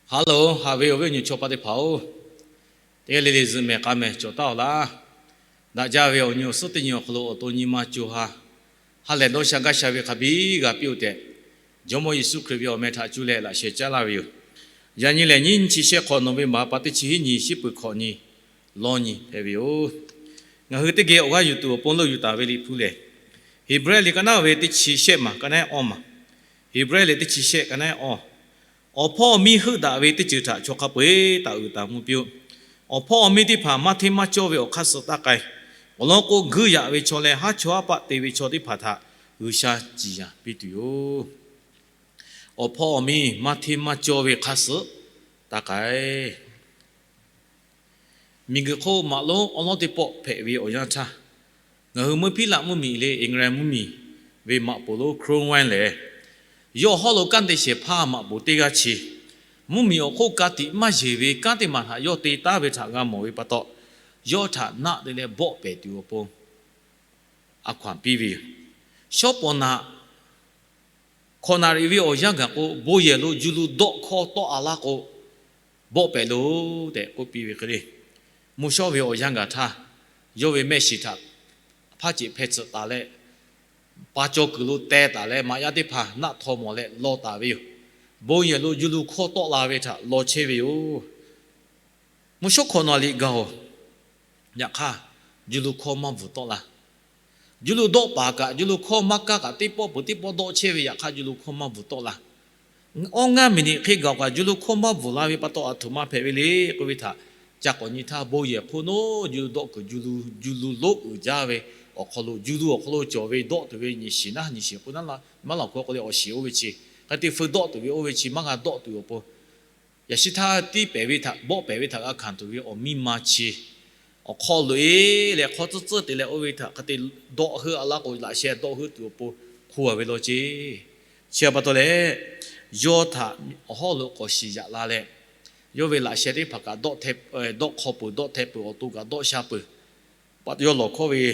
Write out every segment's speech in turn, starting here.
Haˉ loˬ, haꞈ ve awˬ viˉ awˬ nyi chaw paˆ teˇ hpaˍ-oˬ, teˇ g'aˇ le le zuhꞈ mehˬ k'a mehˬ cawˬ taˉ-oˬ laˇ. Daꞈ jaˇ ve awˬ nyi awˬ suhˉ teˇ nyi awˬ hk'aw lo awˬ to nyi ma co ha, ha lehˬ dawˇ sha gaˇ sha ve hk'a biˇ g'a piˇ-oˬ tehꞈ, Jawˇmawˇ Yeˍsuˆ Hkriꞈ ve awˬ meh htaꞈ cuˇ leh laꞈ sheh caˉ laˇ ve yoˬ. Yaꞈ nyi lehˬ, nyiˇ nyiˇ chi shehˆ hk'awꞈ nawˬ ve maˍ pa teˇ chi hiˉ nyi shiˉ peuˬ hkawꞈ nyi lawˇ nyi hpehꞈ ve yoˬ. Ngaˬ hui teˇ geh awˬ g'aˇ yuˬ tuˬ awˬ pon leuˆ yuˬ taˍ ve Liꞈ hpu lehˬ, Heˍbrehˇ liꞈ ka naˉ ve teˇ chi shehˆ maˬ ka naˉ awˇ maˬ, Heˍbrehˇ lehˬ teˇ chi shehˆ ka naˉ awˇ, awˬ hpawˇ awˬ miˇ heuˆ daꞈ ve teˇ ceuˬ htaꞈ chaw hk'a peu-eˬ taˍ uiˍ taˍ mvuh piˇ-oˆ. Awˬ hpawˇ awˬ miˇ teˇ hpaˍ maˇ hteˇ maˇ cawˇ ve awˬ hk'aˇ suh taˇ k'ai. Awˬ lawn k'o, guiˇ yaꞈ ve chaw leh haˉ chawˇ haˉ paˆ te ve chaw teˇ hpaˍ htaꞈ G'uiˬsha ciˍ yanˍ piˇ tuˬ yoˬ. Awˬ hpawˇ awˬ miˇ maˇ hteˇ maˇ cawˇ ve hk'aˇ suh taˇ k'ai. Miˬguiˬ hk'oˆ maꞈ lonˉ awˉ lawˉ teˇ pawˆ hpehꞈ ve awˬ yanˇ htaˇ, ngaˬ hui meuˇ Hpiˉlaˆ mvuhˇmiˬ le England mvuhˇmiˬ ve maꞈ poˍ lonˉ Cromwell lehˬ, yawˇ hawˉ lo kanˉ te shehˍ hpaˇ maꞈ poˍ teˇ g'aˇ chi mvuhˇmiˬ awˬ hk'oˆ ka tiꞈ maˇ yeˬ ve kanˉ teˇ maˬ htaꞈ yawˇ te taˉ ve htaꞈ g'a mawˬ ve pa taw, yawˇ htaꞈ naˆ te leh bawˆ pehˍ tuˬ awˬ pon a hkaw-anˬ piˇ ve yoˬ. Shawˉ paw naꞈ hkawꞈ naˍ riˍ ve awˬ yanˇ gaˬ k'o, bon yehˬ lo juˇ lu dawˆ hkawˇ tawˆ a laˇ k'o, bawˆ pehˍ loˬ tehꞈ k'oˆ piˇ ve hk'e le. Mvuhˇ shawˉ ve awˬ yanˇ gaˬ htaˇ, yawˇ ve mehˆ shiˍ htaꞈ hpaˇ ceꞈ hpeh tsuhꞈ taˍ leh, pa caw kuiˬ lo teh taˍ leh, maꞈ yaˇ teˇ hpaˍ naˆ htaw mawˬ leh law taˍ ve yoˬ. Bon yehˬ lo juˇ lu hkawˇ tawˆ la ve htaꞈ law chehˇ ve yoˬ. Mvuhˇ shawˉ hkawꞈ naˍ liꞈ gaˬ-oˬ, yaꞈ hk'aˇ, juˇ lu hkawˇ maˇ bvuhˬ tawˆ la. Juˇ lu dawˆ paˍ kaꞈ, juˇ lu hkawˇ maˇ kaˇ kaꞈ, teˇ pawˆ peuˬ teˇ pawˆ dawˆ chehˇ ve, yaꞈ hk'aˇ juˇ lu hkawˇ maˇ bvuhˬ tawˆ la. Awˇ ngaˇ miˬ niꞈ hk'e gaˬ kaꞈ, juˇ lu hkawˇ maˇ bvuhˬ la ve pa taw, aˬ htoꞈ ma hpehꞈ ve le k'oˆ ve htaꞈ ca k'awꞈ nyi htaˇ, bon yehˬ hk'oˆ naˉ juˇ lu dawˆ kuiˬ juˇ lu, juˇ lu lonˉ uiˍ jaˇ ve awˬ hk'aw lo, juˇ lu awˬ hk'aw lo cawˬ ve dawˆ tuˬ ve nyiꞈ shiˍ naˉ nyiꞈ shiˍ k'o naˉ la maˇ laˬ hk'aw k'oˆ leh awˬ shiˍ oˇ ve chi, hk'e te feu dawˆ tuˬ ve oˇ ve chi maˇ g'a dawˆ tuˬ awˬ pon, yaꞈ shi htaˇ tiˉ pehˍ ve htaꞈ bawˆ pehˍ ve htaꞈ g'a hkanˍ tuˬ ve awˬ miˇ ma chi awˬ hk'aw loꞈ-e leh hk'aw tcuhˉ tcuhˉ te leh oˇ ve htaꞈ hk'e te dawˆ heuˆ a laˇ k'o, laꞈ sheh dawˆ heuˆ tuˬ awˬ pon hk'oˆ a ve law ceˇ. Chi pa taw leh, yawˇ htaꞈ awˬ hawˉ lo k'awꞈ shiˍ yaꞈ la leh, yawˇ ve laꞈ sheh teˇ hpaˍ kaꞈ dawˆ hk'aw peuˬ dawˆ hteh peuˬ, awˬ to kaꞈ dawˆ sha peuˬ. Yawˇ lawˬ hkawˇ ve,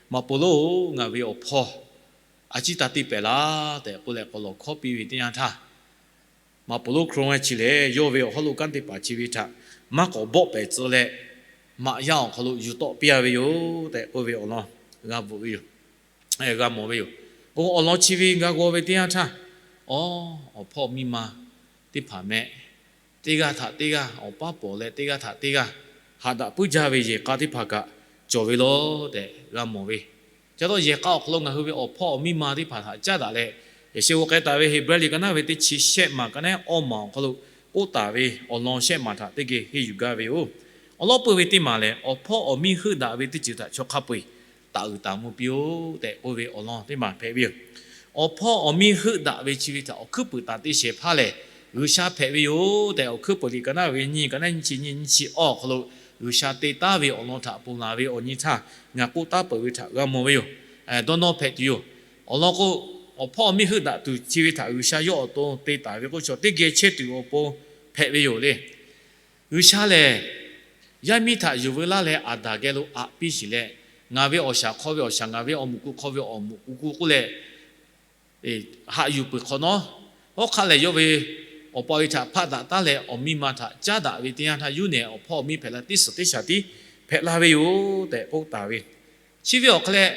Maꞈ poˍ lonˉ-oˬ, ngaˬ ve awˬ hpawˇ a ciˉ taˇ te pehˍ laˇ tehꞈ k'oˆ leh k'awꞈ lawˬ hkawˇ piˇ ve teˇ yanˇ htaˇ, maꞈ poˍ lonˉ Cromwell chi lehˬ, yawˇ ve awˬ hawˉ lo kanˉ te paˍ chi ve htaꞈ maˇ k'awꞈ bawˆ pehˍ tcuh leh, maꞈ yaˇ awˬ hk'aw lo yuˬ tawˆ piˇ a ve yoˬ tehꞈ k'oˆ ve awˬ lawn g'a bvuhꞈ ve yoˬ. G'a mawˬ ve yoˬ. Awˬ lawn chi ve g'a g'aw ve teˇ yanˇ htaˇ, awˬ, awˬ hpawˇ miˇ ma teˇ hpaˍ meh, teˇ g'aˇ htaꞈ teˇ g'aˇ awˬ paˉ pawˍ leh teˇ g'aˇ htaꞈ teˇ g'aˇ haꞈ daꞈ puiˉ jaˇ ve yehˬ k'a teˇ hpaˍ kaꞈ cawˬ ve law tehꞈ g'a mawˬ ve. Ca taw yehˬ k'a awˬ hk'aw lo ngaˬ hui ve awˬ hpawˇ awˬ miˇ ma teˇ hpaˍ htaꞈ caˉ daꞈ leh, yaꞈ sheh g'a k'ai taˍ ve Heˍbrehˇ liꞈ ka naˉ ve teˇ chi shehˆ maˬ ka naˉ awˇ maˬ awˬ hk'aw lo k'oˆ taˍ ve awˬ lawn shehˆ maˬ htaꞈ teˇ geh henˇ yuˬ gaˇ ve yoˬ. Awˬ lawn peuˬ ve teˇ maˬ lehˬ, awˬ hpawˇ awˬ miˇ heuˆ daꞈ ve teˇ ceuˬ htaꞈ chaw hk'a peu-eˬ taˍ uiˍ taˍ mvuh piˇ-oˆ tehꞈ k'oˆ ve awˬ lawn teˇ maˬ hpehꞈ ve yoˬ. Awˬ hpawˇ awˬ miˇ heuˆ daꞈ ve chi ve htaꞈ awˬ hkuiˉ puiˍ taˍ te shehˍ hpaˇ lehˬ, G'uiˬsha hpehꞈ ve yoˬ tehꞈ, awˬ hkuiˉ puiˍ liꞈ ka naˉ ve nyiˇ ka naˉ nyiˇ chi nyiˇ nyiˇ chi awˇ awˬ hk'aw lo G'uiˬsha te taˉ ve awˬ lawn htaꞈ ponˬ laˬ ve awˬ nyi htaˇ ngaˬ k'oˆ taˉ peuˬ ve htaꞈ g'a mawˬ ve yoˬ. Dawˇ nawˇ hpehꞈ tuˬ yoˬ. Awˬ lawn k'o, awˬ hpawˇ awˬ miˇ heuˆ daꞈ tuˬ chi ve htaꞈ G'uiˬsha yawˇ awˬ to te taˍ ve k'oˆ chaw teˇ geh chehˇ tuˬ awˬ pon hpehꞈ ve yoˬ le. G'uiˬsha lehˬ, yaˇ miˇ htaꞈ yuˬ veu laˇ leh Aˍdanˍ geh lo aꞈ piˇ sheˍ leh, ngaˬ ve awˬ shaˍ hk'aw ve awˬ shaˍ, ngaˬ ve awˬ moˍ ku hk'aw ve awˬ moˍ ku k'oˆ leh, haꞈ yuˬ peuˬ hk'awꞈ nawˉ, hawˉ hk'aˆ lehˬ yawˇ ve awˬ pa ve htaꞈ hpaˆ daꞈ taˉ leh awˬ miˇ ma htaꞈ caˉ daꞈ ve teˇ yanˇ htaˇ, yuˇ nehˬ awˬ hpawˇ awˬ miˇ hpehꞈ la teˇ suhˍ teˇ shaˍ tiˉ hpehꞈ la ve yoˬ tehꞈ k'oˆ taˍ ve. Chi ve awˬ hk'aw leh,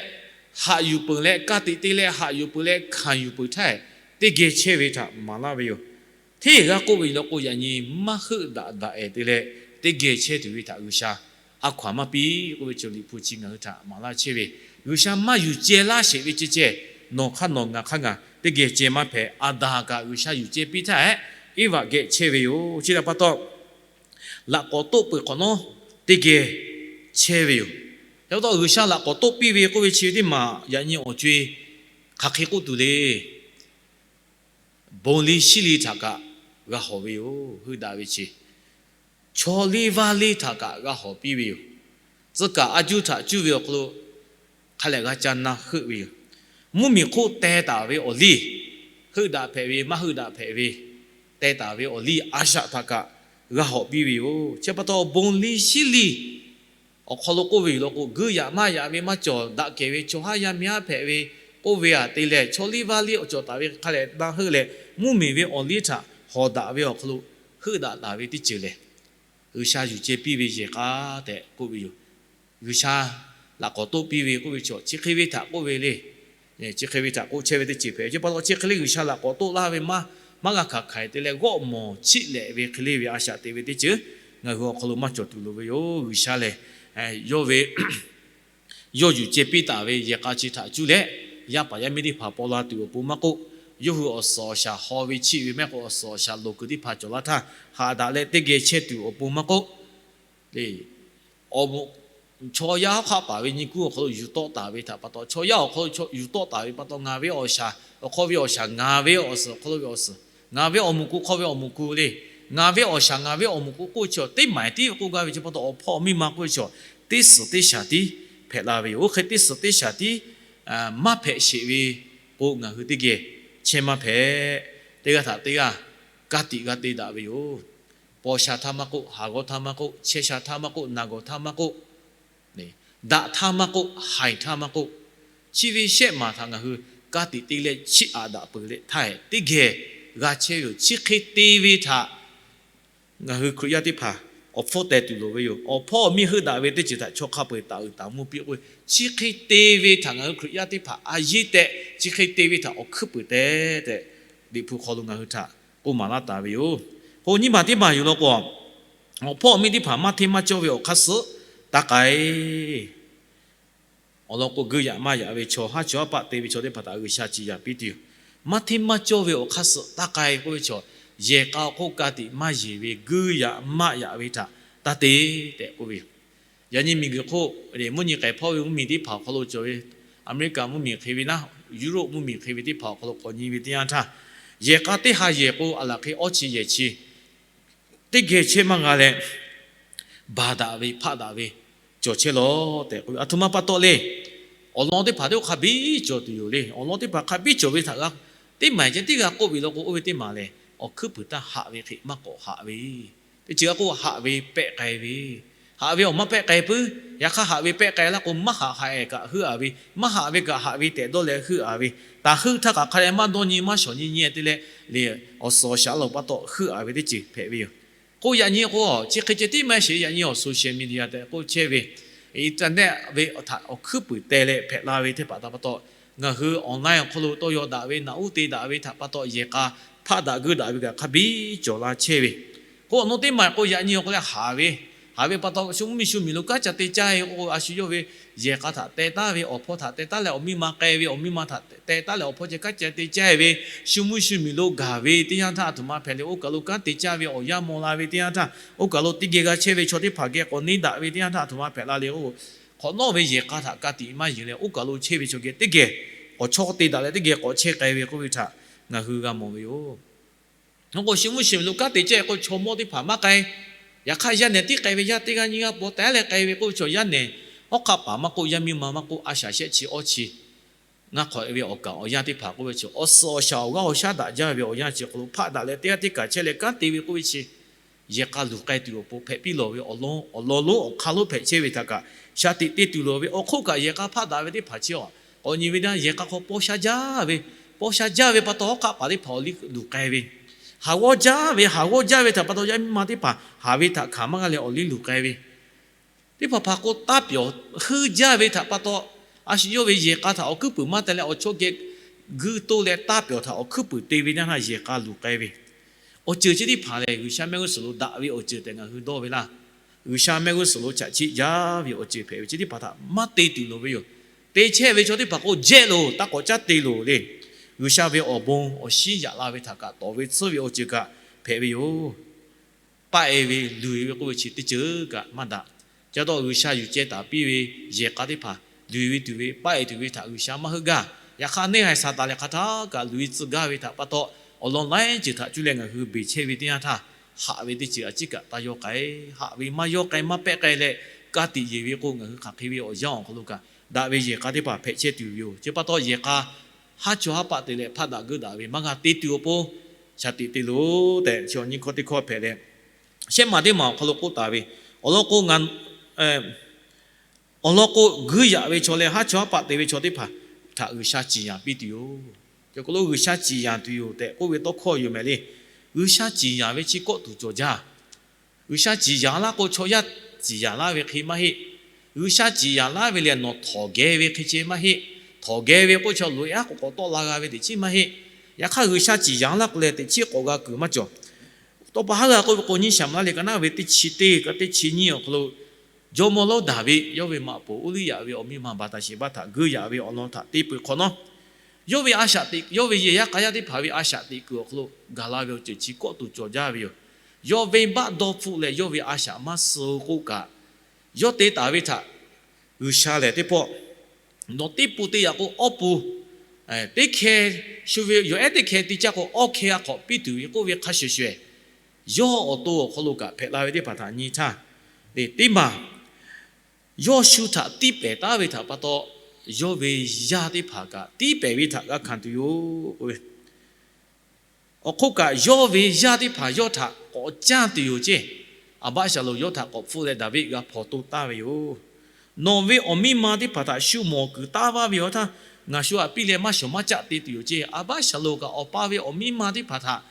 haꞈ yuˬ peuˬ leh ka tiꞈ te leh haꞈ yuˬ peuˬ leh hkanˍ yuˬ peuˬ htaˇ, teˇ geh chehˇ ve htaꞈ maˍ laˇ ve yoˬ. Hteˇ g'aˇ k'oˆ ve yoˬ law k'o, yaꞈ nyi maˇ heuˆ daꞈ daꞈ-ehˍ te leh teˇ geh chehˇ tuˬ ve htaꞈ G'uiˬsha a hkaw-anˬ maˇ piˇ k'oˆ ve chi Liꞈ hpu chi ngaˬ hui htaꞈ maˍ laˇ chehˇ ve. G'uiˬsha maˇ yuˬ ceh laˇ sheˍ ve ceh ceh, nawˬ hk'aˇ nawˬ ngaˬ hk'aˇ ngaˬ teˇ geh ceh maˇ hpehꞈ. Aˍdanˍ kaꞈ G'uiˬsha yuˬ ceh piˇ htaˇ, Eˇvaꞈ geh chehˇ ve yoˬ. Chi htaꞈ pa taw, laꞈ k'awꞈ toˆ peuˬ hk'awꞈ nawˉ teˇ geh chehˇ ve yoˬ. Yaꞈ pa taw, G'uiˬsha laꞈ k'awꞈ toˆ piˇ ve k'oˆ ve chi ve teˇ maˬ yaꞈ nyi awˬ co-e hk'aˬ hk'e k'oˆ tuˬ le. Bon liˇ shiˉ liˇ htaꞈ kaꞈ g'a hawˍ ve yoˬ. Heuˆ daꞈ ve chi chaw liˇ vaˇ liˇ htaꞈ kaꞈ g'a hawˍ piˇ ve yoˬ. Tcuh kaˍ a juˇ htaꞈ cuˇ ve awˬ hk'aw lo hk'a lehˬ g'a ca na heuˆ ve yoˬ. Mvuhˇmiˬ hk'oˆ teh taˍ ve awˬ liˇ, heuˆ daꞈ hpehꞈ ve maˇ heuˆ daꞈ hpehꞈ ve, teh taˍ ve awˬ liˇ a shaꞈ htaꞈ kaꞈ g'a hawˍ piˇ ve yoˬ. Chi pa taw, bon liˇ shiˉ liˇ awˬ hk'aw lo k'oˆ ve yoˬ law k'o, guiˇ yaꞈ maˇ yaꞈ ve maˇ cawˬ daꞈ kehˬ ve chaw haˉ yaˇ miˇ haˉ hpehꞈ ve k'oˆ ve aꞈ te leh, chaw liˇ vaˇ liˇ awˬ cawˬ taˍ ve hk'a lehˬ na heuˆ leh, mvuhˇmiˬ ve awˬ liˇ htaꞈ hawˍ daꞈ ve awˬ hk'aw lo heuˆ daꞈ taˍ ve teˇ ceuˬ lehˬ, G'uiˬsha yuˬ ceh piˇ ve yehˬ k'a tehꞈ k'oˆ ve yoˬ. G'uiˬsha laꞈ k'awꞈ toˆ piˇ ve k'oˆ ve chaw chi hk'e ve htaꞈ k'oˆ ve le. Chi hk'e ve htaꞈ k'oˆ chehˇ ve teˇ ceuˬ hpehꞈ ve. Chi pa taw chi hk'e le G'uiˬsha laꞈ k'awꞈ toˆ laˇ ve maˇ, maˇ g'a hkanˍ hkanˍ te leh g'awˆ mawˬ chiˆ lehꞈ ve hk'e le ve a shaꞈ teꞈ ve teˇ ceuˬ ngaˬ hui awˬ hk'aw lo maˇ cawˬ tuˬ loˍ ve yoˬ. G'uiˬsha lehˬ, yawˇ ve yawˇ yuˬ ceh piˇ taˍ ve yehˬ k'a chi htaꞈ cuˇ leh, yaˇ paˍ yaˇ miˇ teˇ hpaˍ paw la tuˬ awˬ pon maˇ k'oˆ, yawˇ hui awˬ suhˍ awˬ shaˍ haw ve chiˆ ve mehˆ k'o awˬ suhˍ awˬ shaˍ loˍ kuiˬ teˇ hpaˍ cawˬ laˇ htaˇ haꞈ daꞈ leh teˇ geh chehˇ tuˬ awˬ pon maˇ k'oˆ, le, awˬ moˍ chaw yaˇ hawˉ hk'aˆ paˍ ve nyi kuˉ awˬ hk'aw lo yuˬ tawˆ taˍ ve htaꞈ pa taw, chaw yaˇ awˬ hk'aw lo yuˬ tawˆ taˍ ve pa taw, ngaˬ ve awˬ shaˍ awˬ hk'aw ve awˬ shaˍ, ngaˬ ve awˬ suhˍ awˬ hk'aw lo ve awˬ suhˍ, ngaˬ ve awˬ moˍ k'o hk'aw ve awˬ moˍ k'o le, ngaˬ ve awˬ shaˍ ngaˬ ve awˬ moˍ k'o k'oˆ ve chaw teˇ maˍ tiˉ ve k'oˆ gaˇ ve chi pa taw, awˬ hpawˇ awˬ miˇ ma k'oˆ ve chaw teˇ suhˍ teˇ shaˍ tiˉ hpehꞈ la ve yoˬ. Oˇ hk'e teˇ suhˍ teˇ shaˍ tiˉ maˇ hpehꞈ sheˍ ve k'o, ngaˬ hui teˇ geh chehˇ maˇ hpehꞈ. Teˇ g'aˇ htaꞈ teˇ g'aˇ ka tiꞈ g'a te daꞈ ve yoˬ. Paw sha htaˇ maˇ k'oˆ, haˍ g'awˇ htaˇ maˇ k'oˆ, chehˇ sha htaˇ maˇ k'oˆ, naˬ gawˬ htaˇ maˇ k'oˆ, daꞈ htaˇ maˇ k'oˆ, haiˬ htaˇ maˇ k'oˆ, chi ve shehˆ maˬ htaꞈ ngaˬ hui ka tiꞈ te leh chiˇ aꞈ daꞈ peuˬ leh htaˇ teˇ geh g'a chehˇ ve yoˬ. Chi hk'e te ve htaꞈ ngaˬ hui Hkriꞈ yaˇ teˇ hpaˍ awˬ hpfuhˇ teh tuˬ loˍ ve yoˬ. Awˬ hpawˇ awˬ miˇ heuˆ daꞈ ve teˇ ceuˬ htaꞈ chaw hk'a peu-eˬ taˍ uiˍ taˍ mvuhˇ piˇ k'oˆ ve, chi hk'e te ve htaꞈ ngaˬ hui Hkriꞈ yaˇ teˇ hpaˍ a yeˇ tehꞈ, chi hk'e te ve htaꞈ awˬ hkuiˉ puiˍ teh tehꞈ, Liꞈ hpu hk'aw lo ngaˬ hui htaꞈ k'oˆ maˍ laˇ taˍ ve yoˬ. K'o nyiˇ maˬ teˇ maˬ yuˬ law k'o, awˬ hpawˇ awˬ miˇ teˇ hpaˍ maˇ hteˇ maˇ cawˇ ve awˬ hk'aˇ suh taˇ k'ai. Awˬ lawn k'o, guiˇ yaꞈ maˇ yaꞈ ve chaw, haˉ chaw haˉ paˆ te ve chaw teˇ hpaˍ htaꞈ G'uiˬsha ciˍ yanˍ piˇ tuˬ yoˬ. Maˇ hteˇ maˇ cawˇ ve awˬ hk'aˇ suh taˇ k'ai k'oˆ ve chaw, yehˬ k'a awˬ hk'oˆ ka tiꞈ maˇ yeˬ ve guiˇ yaꞈ maˇ yaꞈ ve htaꞈ taˇ te tehꞈ k'oˆ ve yoˬ. Yaꞈ nyi miˬguiˬ hk'oˆ lehˬ, mvuhˇ nyi k'ai hpawˇ ve mvuhˇmiˬ teˇ hpaˍ awˬ hk'aw lo cawˬ ve, Aˍmeˍriˆkaˍ mvuhˇmiˬ hk'e ve naˉ, Yuˇrawˆ mvuhˇmiˬ hk'e ve teˇ hpaˍ awˬ hk'aw lo k'awꞈ nyi ve teˇ yanˇ htaˇ, yehˬ k'a teˇ ha yehˬ k'o, aˬ laˬ hk'e awˇ chi yehˬ chi teˇ geh chehˇ maˇ g'a leh, baˬ daꞈ ve hpaˆ daꞈ ve cawˬ chehˇ lawˬ tehꞈ k'oˆ ve, aˬ htoꞈ ma pa taw le. Awˬ lawn teˇ hpaˍ teˇ hk'a biˇ cawˬ tuˬ yoˬ le. Awˬ lawn teˇ hpaˍ hk'a biˇ cawˬ ve htaꞈ g'a, teˇ maˬ ceh tiˉ g'a k'oˆ ve law k'o, oˇ ve teˇ maˬ lehˬ, awˬ hkuiˉ puiˍ htaˇ haꞈ ve hk'e maˇ k'awꞈ haꞈ ve, teˇ ceuˬ g'a k'oˆ, haꞈ ve pehˆ k'ai ve, haꞈ ve awˬ maˇ pehˆ k'ai puiˉ. Yaꞈ hk'aˇ, haꞈ ve pehˆ k'ai laˇ k'o, maˇ haꞈ haꞈ-ehˍ kaꞈ heuˆ-a ve, maˇ haꞈ ve kaꞈ haꞈ ve tehꞈ dawˇ leh heuˆ-a ve, taˍ heuˆ htaˇ kaꞈ hk'a leh maˇ dawˇ nyi maˇ shawˍ nyi nyi te leh, le, awˬ suhˍ awˬ shaˍ a loˍ pa taw heuˆ-a ve teˇ ceuˬ hpehꞈ ve yoˬ. K'o yaꞈ nyi k'o, chi hk'e ceh tiˉ maˇ sheˍ, yaꞈ nyi awˬ social media tehꞈ k'oˆ chehˇ ve, internet ve htaꞈ awˬ hkuiˉ puiˍ teh leh hpehꞈ la ve teˇ hpaˍ htaꞈ pa taw, ngaˬ hui online awˬ hk'aw lo tawˇ yaw daꞈ ve, naꞈ uˉ te daꞈ ve htaꞈ pa taw, yehˬ k'a hpaˆ daꞈ geuˆ daꞈ ve kaꞈ hk'a biˇ cawˬ la chehˇ ve. K'o awˬ naw teˇ maˬ k'o, yaꞈ nyi awˬ hk'aw leh haˍ ve, haˍ ve pa taw shu mvuhˇmiˬ shu miˬ lo kanˉ ca te caˇ-e k'o, a shu yawˇ ve yehˬ k'a htaꞈ teh taˉ ve, awˬ hpawˇ htaꞈ teh taˉ leh awˬ miˇ ma k'ai ve, awˬ miˇ ma htaꞈ teh taˉ leh awˬ hpawˇ ceh kanˉ ca te caˇ-e ve, shu mvuhˇ shu miˬ lo gaˬ ve teˇ yanˇ htaˇ, aˬ htoꞈ ma hpehꞈ le, oˇ kaˬ lo kanˉ te caˇ ve awˬ yanˇ maw la ve teˇ yanˇ htaˇ, oˇ kaˬ lo teˇ geh g'a chehˇ ve chaw teˇ hpaˍ geh k'awꞈ neˇ daꞈ ve teˇ yanˇ htaˇ, aˬ htoꞈ ma hpehꞈ la le k'o, hk'awꞈ nawˉ ve yehˬ k'a htaꞈ ka tiꞈ maˇ yeˬ leh, oˇ kaˬ lo chehˇ ve chaw geh teˇ geh k'awꞈ chaw te daꞈ leh teˇ geh k'awꞈ chehˇ k'ai ve k'oˆ ve htaꞈ ngaˬ hui g'a mawˬ ve yoˬ. Awˬ k'o shu mvuhˇ shu miˬ lo kanˉ te caˇ-e k'o, chaw mawˇ teˇ hpaˍ maˇ k'ai. Yaꞈ hk'aˇ, yaˇ nehˬ tiˉ k'ai ve, yaˇ teˇ g'aˇ nyiˇ g'aˇ paw teh leh k'ai ve k'oˆ ve chaw, yaˇ nehˬ hawˉ hk'aˆ paˍ maˇ k'oˆ, yaˇ miˇ ma maˇ k'oˆ, a shaꞈ shehˆ chi awˇ chi ngaˇ hk'awꞈ-e ve awˬ kaˍ awˬ yanˇ teˇ hpaˍ k'oˆ ve chaw, awˬ suhˍ awˬ shaˍ awˬ g'aˇ awˬ shaˉ daꞈ jaˇ ve awˬ yanˇ chi hk'aw lo hpaˆ daꞈ leh teˇ g'aˇ teˇ kaˬ chehˇ leh kanˉ te ve k'oˆ ve chi, yehˬ k'a luˬ k'ai tuˬ awˬ pon hpehꞈ piˇ lawˬ ve awˬ lawn, awˬ lawn lonˉ awˬ hk'aˇ lonˉ hpehꞈ chehˇ ve htaꞈ kaꞈ, shaˍ tiꞈ te tuˬ loˍ ve awˬ hk'oˆ kaꞈ, yehˬ k'a hpaˆ daꞈ ve teˇ hpaˍ chi a, k'awꞈ nyi ve naˉ, yehˬ k'a hk'aw paw sha jaˇ ve, paw sha jaˇ ve pa taw, hawˉ hk'aˆ paˍ teˇ hpaˍ awˬ liˇ luˬ k'ai ve, haˍ g'awˇ jaˇ ve, haˍ g'awˇ jaˇ ve htaꞈ pa taw, yaˇ miˇ ma teˇ hpaˍ haˍ ve htaꞈ hkanˍ maˇ g'a leh awˬ liˇ luˬ k'ai ve, teˇ hpaˍ hpaˍ k'o taˇ pyawˬ heuˆ jaˇ ve htaꞈ pa taw, a shu yawˇ ve yehˬ k'a htaꞈ awˬ hkuiˉ puiˍ maˇ teh leh, awˬ chawˇ geh guiˇ toˇ leh taˇ pyawˬ htaꞈ awˬ hkuiˉ puiˍ te ve naˉ htaˇ, yehˬ k'a luˬ k'ai ve, awˬ ceuˬ chi teˇ hpaˍ lehˬ, G'uiˬsha mehˆ g'uˇ suhˍ lo daꞈ ve awˬ ceuˬ tehꞈ ngaˬ hui dawˇ ve laˇ. G'uiˬsha mehˆ g'uˇ suhˍ lo chaꞈ chiˆ jaˇ ve awˬ ceuˬ hpehꞈ ve chi teˇ hpaˍ htaꞈ maˇ te tuˬ loˍ ve yoˬ. Te chehˇ ve chaw teˇ hpaˍ k'o, jehˇ loˬ, taˇ k'awꞈ caˉ te loˬ le. G'uiˬsha ve awˬ bon awˬ shinˉ yaꞈ la ve htaꞈ kaꞈ tawˍ ve tsuhˇ ve awˬ ceuˬ kaꞈ hpehꞈ ve yoˬ. Paˆ-e ve, luˬ-e ve k'oˆ ve chi teˇ ceuˬ kaꞈ maˇ daꞈ. Ca taw G'uiˬsha yuˬ ceh taˍ piˇ ve yehˬ k'a teˇ hpaˍ luˬ-e ve tuˬ ve, paˆ-e tuˬ ve htaꞈ G'uiˬsha maˇ heuˆ gaˇ. Yaꞈ hk'aˇ, neˇ haiˬ Saˍtanˍ lehˬ hk'aˬ htaˇ kaꞈ luˬ-e tcuh gaˇ ve htaꞈ pa taw, awˬ lawn laiˉ ceuˬ htaꞈ cuˇ leh ngaˬ hui beˬ chehˇ ve teˇ yanˇ htaˇ, haꞈ ve teˇ ceuˬ a ciˉ kaꞈ taˇ yawˇ k'ai. Haꞈ ve maˇ yawˇ k'ai, maˇ pehˆ k'ai leh, ka tiꞈ yeˬ ve k'o, ngaˬ hui hk'aˬ hk'e ve awˬ yanˇ awˬ hk'aw lo kaꞈ daꞈ ve yehˬ k'a teˇ hpaˍ hpehꞈ chehˇ tuˬ ve yoˬ. Chi pa taw, yehˬ k'a haˉ chawˇ haˉ paˆ te leh hpaˆ daꞈ geuˆ daꞈ ve maˇ g'a te tuˬ awˬ pon, shaˍ tiꞈ te loˬ tehꞈ, chi awˬ nyi hkawˇ teˇ hkawˇ hpehꞈ leh, shehˆ maˬ teˇ maˬ awˬ hk'aw lo k'oˆ taˍ ve, awˬ lawn k'o, awˬ lawn k'o, guiˇ yaꞈ ve chaw leh haˉ chawˇ haˉ paˆ te ve chaw teˇ hpaˍ htaꞈ G'uiˬsha ciˍ yanˍ piˇ tuˬ yoˬ. Cawˬ k'o lo G'uiˬsha ciˍ yanˍ tuˬ yoˬ tehꞈ k'oˆ ve tawˇ hkawˇ yoˬ mehˍ le. G'uiˬsha ciˍ yanˍ ve chi kawˆ tuˬ cawˬ jaˇ. G'uiˬsha ciˍ yanˍ laˇ k'o, chaw yaˇ ciˍ yanˍ laˇ ve hk'e maˇ heˆ. G'uiˬsha ciˍ yanˍ laˇ ve lehˬ, nawˬ htawnˍ geh ve hk'e ceh maˇ heˆ. Htawnˍ geh ve k'oˆ chaw loꞈ-e aˉ k'awꞈ k'awꞈ tawˆ la g'a ve teꞈ chiˉ maˇ heˆ. Yaꞈ hk'aˇ, G'uiˬsha ciˍ yanˍ laˇ k'o leh, teꞈ chiˉ k'awꞈ g'a kuiˬ maˇ cawˬ. Tawˇ pa haˉ g'a k'oˆ ve k'o, nyiˇ Saˍmo laˇ leh ka naˉ ve teˇ chi teˇ ka teˇ chi nyiˇ awˬ hk'aw lo, jawˇmawˇ lonˉ Daˍviˆ yawˇ ve maꞈ poˍ Uˇliˇyaꞈ ve awˬ miˇ ma Baˍtaˍsheˍbaˆ htaꞈ geuˆ yaꞈ ve awˬ lawn htaꞈ te peuˬ hk'awꞈ nawˉ, yawˇ ve a shaꞈ teꞈ, yawˇ ve yehˬ yaˇ k'a yaˇ teˇ hpaˍ ve a shaꞈ teꞈ kuiˬ awˬ hk'aw lo gaˬ la ve awˬ ceuˬ chi kawˆ tuˬ cawˬ jaˇ ve yoˬ. Yawˇ venˇbaˆ dawˇ hpfuhˆ leh yawˇ ve a shaꞈ maˇ suh k'oˆ kaꞈ, yawˇ te taˍ ve htaꞈ G'uiˬsha lehˬ teˇ pawˆ, nawˬ teˇ pun te yaꞈ k'o awˇ pun, teˇ hkeh, shu ve yawˬ ehˉ teˇ hkeh te caˇ k'o awˇ hkeh g'a hk'awꞈ piˇ tuˬ ve k'oˆ ve hk'a shuˍ shuˍ, yawˇ awˬ to awˬ hk'aw lo kaꞈ hpehꞈ la ve teˇ hpaˍ htaꞈ nyi htaˇ, teˇ maˬ yawˇ shu htaꞈ tiˇ pehˍ taˉ ve htaꞈ pa taw, yawˇ ve yaˇ teˇ hpaˍ kaꞈ tiˇ pehˍ ve htaꞈ g'a hkanˍ tuˬ yoˬ k'oˆ ve. Awˬ hk'oˆ kaꞈ, yawˇ ve yaˇ teˇ hpaˍ yawˇ htaꞈ k'awꞈ canˇ tuˬ yoˬ ceˇ. Aˍbaˆshaˍlonˍ yawˇ htaꞈ k'awꞈ hpfuhˆ leh Daˍviˆ g'a hpawnˬ toˇ taˍ ve yoˬ. Nawˬ ve awˬ miˇ ma teˇ hpaˍ htaꞈ shu mawˬ kuiˬ taˍ vaˇ ve awˬ htaˇ, ngaˬ shu htaꞈ piˇ leh maˇ shawˍ maˇ caˆ te tuˬ yoˬ ceˇ. Aˍbaˆshaˍlonˍ kaꞈ awˬ pa ve awˬ miˇ ma teˇ hpaˍ htaꞈ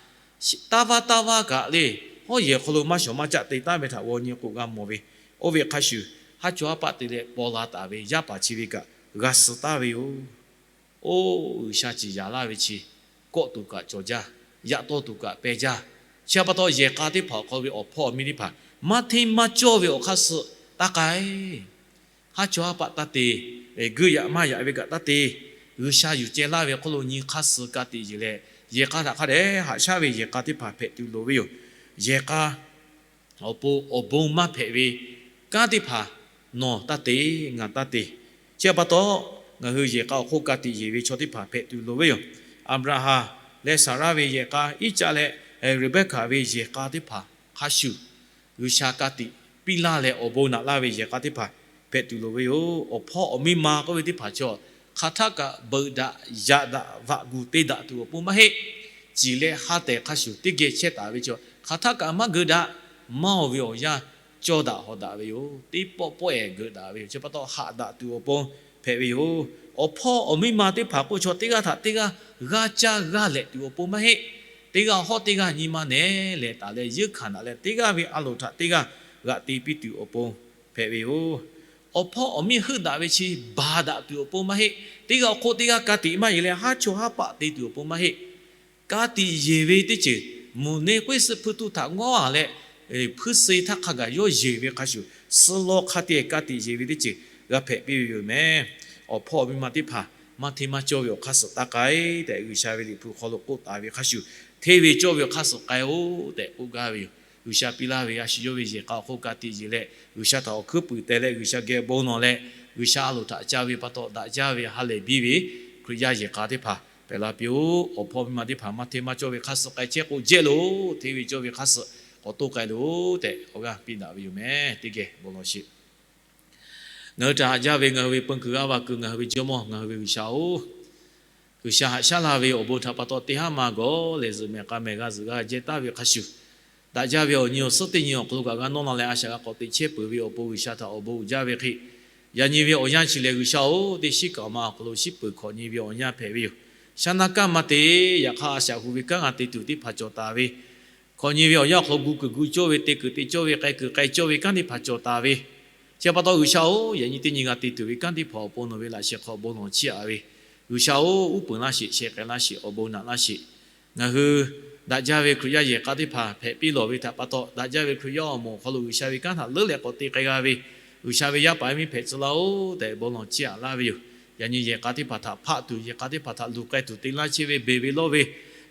taˇ vaˇ taˇ vaˇ kaꞈ le, hawˉ yehˬ hk'aw lo maˇ shawˍ maˇ caˆ te taˍ ve htaꞈ g'aw nyi k'o g'a mawˬ ve. Oˇ ve hk'a shuˍ, haˉ chawˇ haˉ paˆ te leh paw la taˍ ve yaˇ paˍ chi ve kaꞈ g'a suh taˍ ve yoˬ. Oˇ, G'uiˬsha ciˍ yanˍ laˇ ve chi kawˆ tuˬ kaꞈ cawˬ jaˇ, yaꞈ tawˇ tuˬ kaꞈ peh jaˇ. Chi pa taw, yehˬ k'a teˇ hpaˍ awˬ hk'aw ve awˬ hpawˇ awˬ miˇ teˇ hpaˍ maˇ hteˇ maˇ cawˇ ve awˬ hk'aˇ suh taˇ k'ai. Haˉ chawˇ haˉ paˆ taˇ te, geuˆ yaꞈ maˇ yaꞈ ve kaꞈ taˇ te. G'uiˬsha yuˬ ceh laˇ ve hk'aw lo nyi hk'aˇ suh ka tiꞈ yeˬ leh, yehˬ k'a htaꞈ hk'a dehꞈ haꞈ shaˉ ve yehˬ k'a teˇ hpaˍ hpehꞈ tuˬ loˍ ve yoˬ. Yehˬ k'a awˬ pon awˬ bon maˇ hpehꞈ ve kanˉ teˇ hpaˍ nawˬ taˇ te, ngaˬ taˇ te. Chi pa taw, ngaˬ hui yehˬ k'a awˬ hk'oˆ ka tiꞈ yeˬ ve chaw teˇ hpaˍ hpehꞈ tuˬ loˍ ve yoˬ. Aˍbraˍhanˍ leh Saˍraˆ ve yehˬ k'a, Iˉcaˆ leh Reˍbeˍkaˍ ve yehˬ k'a teˇ hpaˍ hk'a shuˍ, G'uiˬsha ka tiꞈ piˇ laˇ leh awˬ bon naꞈ laˇ ve yehˬ k'a teˇ hpaˍ hpehꞈ tuˬ loˍ ve yoˬ. Awˬ hpawˇ awˬ miˇ ma k'oˆ ve teˇ hpaˍ chaw, hk'aˬ htaˆ kaꞈ beuꞈ daꞈ yaꞈ daꞈ vaꞈ gu te daꞈ tuˬ awˬ pon maˇ heˆ. Ciˍ leh ha tehˬ hk'a shuˍ teˇ geh chehˇ taˍ ve chaw, hk'aˬ htaˆ kaꞈ maˇ geuꞈ daꞈ, maˇ oˬ ve awˬ yanˇ cawˇ daꞈ hawˍ daꞈ ve yoˬ. Teˇ pawˆ pawˆ-ehˍ geuꞈ daꞈ ve yoˬ. Chi pa taw haꞈ daꞈ tuˬ awˬ pon hpehꞈ ve yoˬ. Awˬ hpawˇ awˬ miˇ ma teˇ hpaˍ k'oˆ chaw teˇ g'aˇ htaꞈ teˇ g'aˇ g'aˇ caˇ g'aˇ lehꞈ tuˬ awˬ pon maˇ heˆ. Teˇ g'aˇ hawˉ teˇ g'aˇ nyi ma nehˬ lehˬ taˍ leh yeunˇ hkanˍ daꞈ leh, teˇ g'aˇ ve a loˍ htaꞈ teˇ g'aˇ g'aꞈ te piˇ tuˬ awˬ pon hpehꞈ ve yoˬ. Awˬ hpawˇ awˬ miˇ heuˆ daꞈ ve chi baˬ daꞈ tuˬ awˬ pon maˇ heˆ. Teˇ g'aˇ awˬ hk'oˆ teˇ g'aˇ ka tiꞈ maˇ yeˬ leh haˉ chawˇ haˉ paˆ te tuˬ awˬ pon maˇ heˆ. Ka tiꞈ yeˬ ve teˇ ceuˬ, mvuhˬ neˇ k'oˆ suh hpuiˇ tuˇ htaꞈ ngawˉ-a leh, hpuiˇ suh htaˇ hk'a gaˬ yawˇ yeˬ ve hk'a shuˍ, suh law hk'a te ka tiꞈ yeˬ ve teˇ ceuˬ g'a hpehꞈ piˇ ve yoˬ mehˍ. Awˬ hpawˇ awˬ miˇ ma teˇ hpaˍ maˇ hteˇ maˇ cawˇ ve awˬ hk'aˇ suh taˇ k'ai tehꞈ, G'uiˬsha ve Liꞈ hpu hk'aw lo k'oˆ taˍ ve hk'a shuˍ, hteˇ ve cawˇ ve awˬ hk'aˇ suh k'ai-oˆ tehꞈ k'oˆ gaˇ ve yoˬ. G'uiˬsha piˇ laˇ ve a shu yawˇ ve yehˬ k'a awˬ hk'oˆ ka tiꞈ yeˬ leh, G'uiˬsha htaꞈ awˬ hkuiˉ puiˍ teh leh, G'uiˬsha geh bon lawˬ leh, G'uiˬsha a loˍ htaꞈ ca ve pa taw daꞈ jaˇ ve ha lehˬ biˇ ve Hkriꞈ yaˇ yehˬ k'a teˇ hpaˍ hpehꞈ la piˇ-oˆ. Awˬ hpawˇ miˇ ma teˇ hpaˍ maˇ hteˇ maˇ cawˇ ve hk'aˇ suh k'ai chehˇ k'o jehˇ loˬ. Hteˇ ve cawˇ ve hk'aˇ suh k'awꞈ toˇ k'ai loˬ tehꞈ awˬ g'aˇ piˇ daꞈ ve yoˬ mehˍ. Teˇ geh bon lawˬ sheˍ. Ngaˬ hui htaꞈ haꞈ jaˇ ve ngaˬ hui ve peun kuiˬ g'aˇ va kuiˬ ngaˬ hui ve Jawˇmawˇ, ngaˬ hui ve G'uiˬsha-oˬ, G'uiˬsha haꞈ shaˉ la ve awˬ bon htaꞈ pa taw teˇ haˉ ma gawˬ lehˬ, zuhꞈ mehˍ k'a mehˍ g'a zuhꞈ g'a jehˇ taˍ ve hk'a shuˍ, daꞈ jaˇ ve awˬ nyi awˬ suhˉ teˇ nyi awˬ hk'aw lo kaꞈ g'a nawˇ la leh a shaꞈ g'a k'awꞈ teꞈ chehˇ peuˬ ve awˬ pon G'uiˬsha htaꞈ awˬ bon uiˍ jaˇ ve hk'e, yaꞈ nyi ve awˬ yanˇ chi lehˬ G'uiˬsha-oˬ, teˇ shiˉ kaꞈ awˬ ma awˬ hk'aw lo shiˉ peuˬ hkawꞈ nyi ve awˬ yanˇ hpehꞈ ve yoˬ. Shaˉ naˆ kanˉ maˇ te, yaꞈ hk'aˇ a shaꞈ hu ve kanˉ g'a te tuˬ teˇ hpaˍ cawˬ taˍ ve, hkawꞈ nyi ve awˬ yanˇ awˬ hk'aw lo gu kuiˬ gu cawˇ ve, te kuiˬ te cawˇ ve, k'ai kuiˬ k'ai cawˇ ve kanˉ teˇ hpaˍ cawˬ taˍ ve, chi pa taw G'uiˬsha-oˬ, yaꞈ nyi teˇ nyi g'a te tuˬ ve kanˉ teˇ hpaˍ awˬ pon nawˬ ve laꞈ sheh hk'aw bon lawˬ chiˇ aꞈ ve, G'uiˬsha-oˬ, uˉ peunˍ laˇ sheˍ, sheh k'ai laˇ sheˍ, awˬ bon naꞈ laˇ sheˍ. Ngaˬ hui daꞈ jaˇ ve Hkriꞈ yaˇ yehˬ k'a teˇ hpaˍ hpehꞈ piˇ lawˬ ve htaꞈ pa taw, daꞈ jaˇ ve Hkriꞈ yaˇ awˬ moˍ awˬ hk'aw lo G'uiˬsha ve kanˉ htaꞈ leuˉ leh k'awꞈ te k'ai g'a ve, G'uiˬsha ve yaˇ paˍ yaˇ miˇ hpehꞈ tcuh laˇ-oˬ tehꞈ bon lawˬ chiˇ aꞈ laˇ ve yoˬ. Yaꞈ nyi yehˬ k'a teˇ hpaˍ htaꞈ hpaˆ tuˬ, yehˬ k'a teˇ hpaˍ htaꞈ luˬ k'ai tuˬ te laˇ chehˇ ve, beˬ ve lawˇ ve,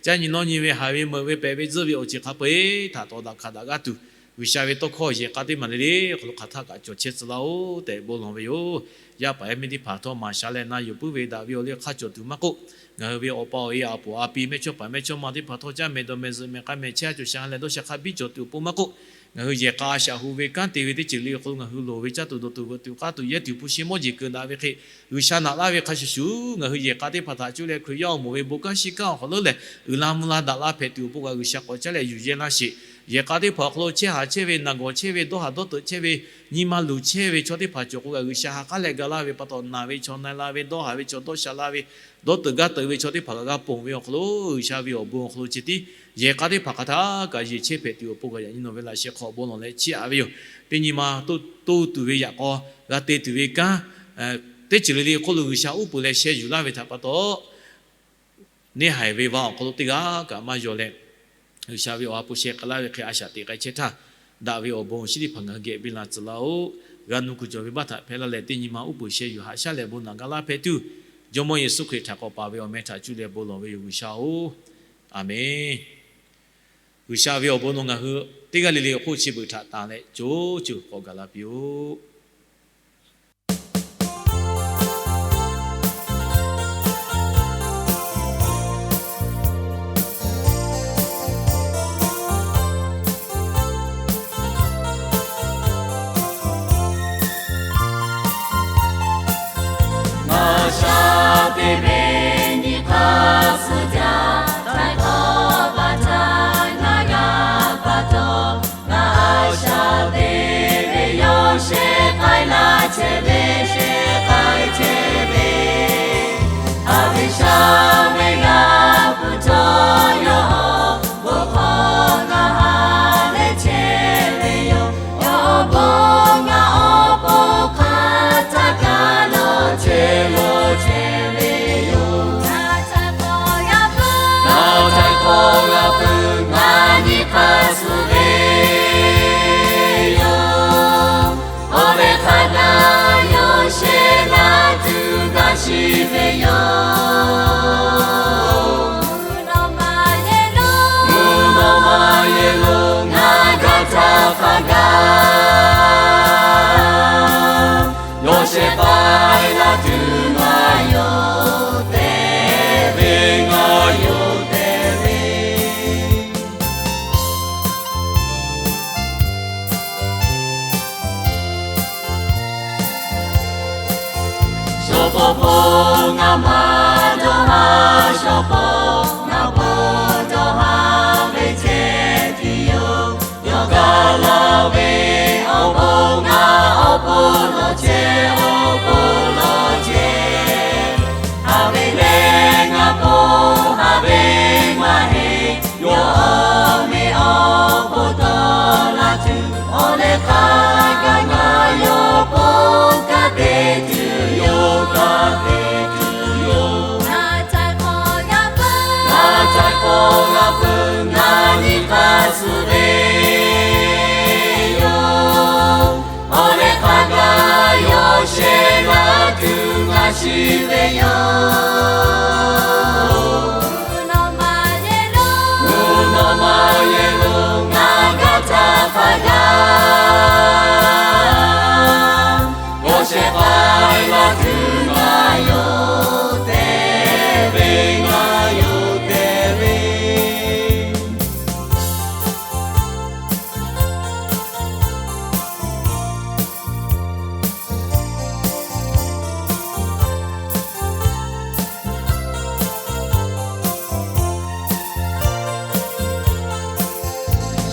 caˇ nyi nawˇ nyi ve, haiˬ ve meuꞈ ve, pehꞈ ve tzuhˇ ve awˬ ceuˬ hk'a peu-eˬ htaꞈ tawˍ daꞈ hkanˍ daꞈ g'aˇ tuˬ, G'uiˬsha ve tawˇ hkawˇ yehˬ k'a teˇ maˬ le le hk'aw lo hk'aˬ htaˆ kaꞈ cawˬ chehˇ tcuh laˇ-oˬ tehꞈ bon lawˬ ve yoˬ. Yaˇ paˍ yaˇ miˇ teˇ hpaˍ htawˇ maˍ sha leh na yuˬ puiˉ ve daꞈ ve awˬ liˇ hk'aˇ cawˬ tuˬ maˇ k'oˆ, ngaˬ hui ve awˬ pa awˬ e, aˬ poˍ aˬ pi, mehˇchawˇ paˍ mehˇchawˇma teˇ hpaˍ htawˇ caˇ mehˍ dawˬ mehˍ zuhꞈ mehˍ k'a mehˍ chehˇ a cawˬ sha leh dawˇ sha hk'a biˇ cawˬ tuˬ awˬ pon maˇ k'oˆ, ngaˬ hui yehˬ k'a a shaꞈ hu ve kanˉ te ve teˇ ceuˬ le awˬ hk'aw lo ngaˬ hui loˍ ve caˇ tuˬ dawˬ tuˬ veuꞈ tuˬ k'aˇ tuˬ yehˇ tuˬ hpu shi mawˇ jeˬ keunˍ daꞈ ve hk'e, G'uiˬsha naꞈ laˇ ve hk'a shuˍ shuˍ ngaˬ hui yehˬ k'a teˇ hpaˍ htaꞈ cuˇ leh Hkriꞈ yaˇ awˬ moˍ ve bon kanˉ shiˍ kanˉ awˬ hk'aw lo lehˬ, uiˍ la mvuh la daꞈ la hpehꞈ tuˬ awˬ pon kaꞈ G'uiˬsha k'awꞈ caˉ leh yuˬ yehˇ laˇ sheˍ. Yehˬ k'a teˇ hpaˍ awˬ hk'aw lo chehˇ haˍ chehˇ ve, naˬ gawˬ chehˇ ve, dawˇ haˍ dawˇ teuꞈ chehˇ ve, nyi ma luˬ chehˇ ve chaw teˇ hpaˍ cawˬ k'o kaꞈ, G'uiˬsha ha k'aˉ leh ga laˇ ve pa taw, naˬ ve chaw na laˇ ve, dawˇ haˍ ve chaw dawˇ sha laˇ ve, dawˇ teuꞈ gaˇ teuꞈ ve chaw teˇ hpaˍ kaꞈ g'a ponˬ ve awˬ hk'aw lo, G'uiˬsha ve awˬ bon awˬ hk'aw lo ceh tiˉ yehˬ k'a teˇ hpaˍ hk'aˬ htaˇ kaꞈ yeˬ chehˇ hpehꞈ tuˬ awˬ pon kaꞈ, yaꞈ nyi nawˬ ve laꞈ sheh hk'aw bon lawˬ leh chiˇ aꞈ ve yoˬ. Teˇ nyi ma toˇ tuˬ ve yaꞈ k'aw g'a te tuˬ ve kanˉ, teˇ ceuˬ le le hk'oˆ lo G'uiˬsha uˉ peunˍ leh sheh yuˬ laˇ ve htaꞈ pa taw, neˇ haiˬ ve va awˬ hk'aw lo teˇ g'aˇ kaꞈ maˇ yaw leh, G'uiˬsha ve awˬ ha hpu sheh k'ai laˇ ve hk'e a shaꞈ teꞈ k'ai chehˇ htaˇ, daꞈ ve awˬ bon shinˉ teˇ hpaˍ ngaˬ hui geh biˇ la tcuh laˇ-oˆ. G'a nuˇ kuiˬ cawˬ ve baˆ htaꞈ hpehꞈ laˇ leh, teˇ nyi ma uˉ peunˍ sheh yuˬ haꞈ shaˉ leh bon naꞈ ga laˇ hpehꞈ tuˬ, Jawˇmawˇ Yeˍsuˆ Hkriꞈ htaꞈ k'awꞈ paˍ ve awˬ meh htaꞈ cuˇ leh bon lawˬ ve yoˬ, G'uiˬsha-oˬ. Aˬmenˍ. G'uiˬsha ve awˬ bon nawˬ ngaˬ hui teˇ g'aˇ le le awˬ hk'oˆ chi beuꞈ htaꞈ tanˍ leh co co k'awꞈ gaˬ la piˇ-oˆ. Ngaˬ shaˍ te ve nyi hk'aˇ suh jaˇ, htaiˍ hkawˇ baˬ htaˇ ngaˬ g'a pa taw, ngaˬ a shaˍ te ve yawˇ sheh k'ai laˇ chehˇ ve, sheh k'ai chehˇ ve, a ve sha ve g'a hpu htawˇ yawˇ awˬ bon hk'aw ngaˬ ha leh chehˇ ve yoˬ. Yawˇ awˬ bon ngaˬ awˬ pon hk'aˬ htaˇ kaꞈ lawˬ chehˇ lawˬ chehˇ ve yoˬ. Ngaˬ htaiˍ hkawˇ g'a peuˬ, ngaˬ htaiˍ hkawˇ g'a peuˬ, ngaˬ nyi hk'aˇ suh ve yoˬ. Awˬ leh hk'a gaˬ yawˇ sheh laˇ tuˬ ngaˬ shiˍ ve yoˬ. Mvuhˇ naw ma yehˬ lo ngaˬ gaˬ htaˇ hk'a gaˬ, yawˇ sheh k'ai laˇ tuˬ ngaˬ yoˬ tehꞈ ve, ngaˬ yoˬ tehꞈ ve. Shawˍ pawˍ hpawˇ ngaˬ maˇ dawˇ haˍ, shawˍ pawˍ ngaˬ pawˍ dawˇ haˍ ve ceh tiˉ yoˬ. Yawˇ gaˬ la ve awˬ bon ngaˬ awˬ pon lawˬ chehˇ, awˬ pon lawˬ chehˇ. Haꞈ ve leh ngaˬ pawˆ haꞈ ve maˇ heˆ. Yawˇ awˬ meꞈ awˬ hponˇ tawˆ la tuˬ, awˬ leh hk'a gaˬ ngaˬ yawˇ pawˆ kaꞈ te tuˬ yoˬ, kaꞈ te tuˬ yoˬ. Ngaˬ htaiˍ hkawˇ g'a peuˬ, ngaˬ htaiˍ hkawˇ g'a peuˬ, ngaˬ nyi hk'aˇ suh ve yoˬ. Awˬ leh hk'a gaˬ yawˇ sheh laˇ tuˬ ngaˬ shiˍ ve yoˬ. Mvuhˇ naw ma yehˬ lo, mvuhˇ naw ma yehˬ lo ngaˬ gaˬ htaˇ hk'a gaˬ, yawˇ sheh k'ai laˇ tuˬ ngaˬ yoˬ tehꞈ ve, ngaˬ yoˬ tehꞈ ve.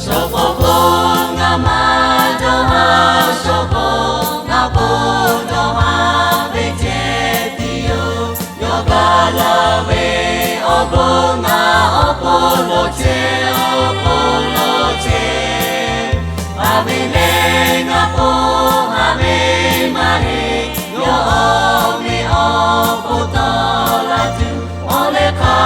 Shawˍ pawˍ hpawˇ ngaˬ maˇ dawˇ haˍ, shawˍ pawˍ ngaˬ pawˆ dawˇ haˍ ve ceh tiˉ yoˬ. Yawˇ gaˬ la ve awˬ bon ngaˬ awˬ pon lawˬ chehˇ, awˬ pon lawˬ chehˇ. Haꞈ ve leh ngaˬ pawˆ haꞈ ve maˇ heˆ. Yawˇ awˬ meꞈ awˬ hponˇ tawˆ la tuˬ, awˬ leh hk'a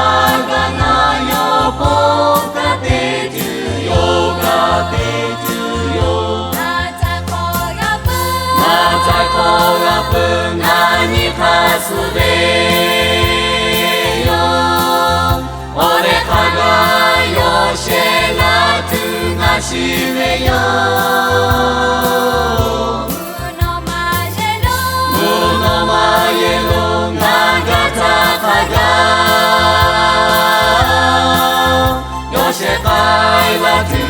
gaˬ ngaˬ yawˇ pawˆ kaꞈ te tuˬ yoˬ, kaꞈ te tuˬ yoˬ. Ngaˬ htaiˍ hkawˇ g'a peuˬ, ngaˬ htaiˍ hkawˇ g'a peuˬ, ngaˬ nyi hk'aˇ suh ve yoˬ. Awˬ leh hk'a gaˬ yawˇ sheh laˇ tuˬ ngaˬ shiˍ ve yoˬ. Mvuhˇ naw ma yehˬ lo, mvuhˇ naw ma yehˬ lo ngaˬ gaˬ htaˇ hk'a gaˬ, yawˇ sheh k'ai laˇ tuˬ